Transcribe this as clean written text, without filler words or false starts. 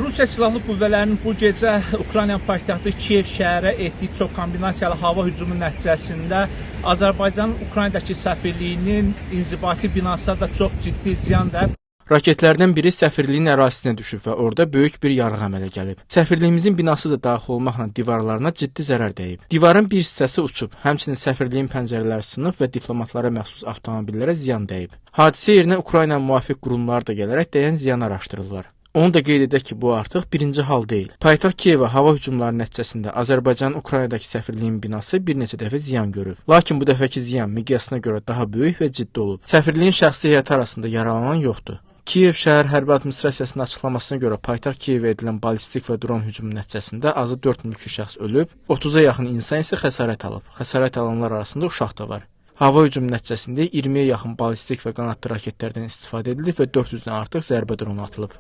Rusiya Silahlı Qüvvələrinin bu gecə Ukraynanın paytaxtı Kiyev şəhərə etdiyi çox kombinasiyalı hava hücumu nəticəsində Azərbaycanın Ukraynadakı səfirliyinin inzibati binasına da çox ciddi ziyan dəyib. Raketlərdən biri səfirliyin ərazisinə düşüb və orada böyük bir yarıq əmələ gəlib. Səfirliyimizin binası da daxil olmaqla divarlarına ciddi zərər dəyib. Divarın bir hissəsi uçub, həmçinin səfirliyin pəncərələri sınıb və diplomatlara məxsus avtomobillərə ziyan dəyib. Hadisə yerinə Ukrayna müvafiq qurumlar da gələrək dəyən ziyanı araşdırırlar. Onu da qeyd edək ki, bu artıq birinci hal deyil. Paytaxt Kiyevə hava hücumları nəticəsində Azərbaycanın Ukraynadakı səfirliyinin binası bir neçə dəfə ziyan görüb. Lakin bu dəfəki ziyan miqyasına görə daha böyük və ciddi olub. Səfirliyin şəxsi heyəti arasında yaralanan yoxdur. Kiyev şəhər hərbi administrasiyasının açıqlamasına görə paytaxt Kiyevə edilən ballistik və dron hücumu nəticəsində azı 4 mülki şəxs ölüb, 30-a yaxın insan isə xəsarət alıb. Xəsarət alanlar arasında uşaq da var. Hava hücumu nəticəsində 20-yə yaxın ballistik və qanadlı raketlərdən istifadə edilib və 400-dən artıq zərbə dronu atılıb.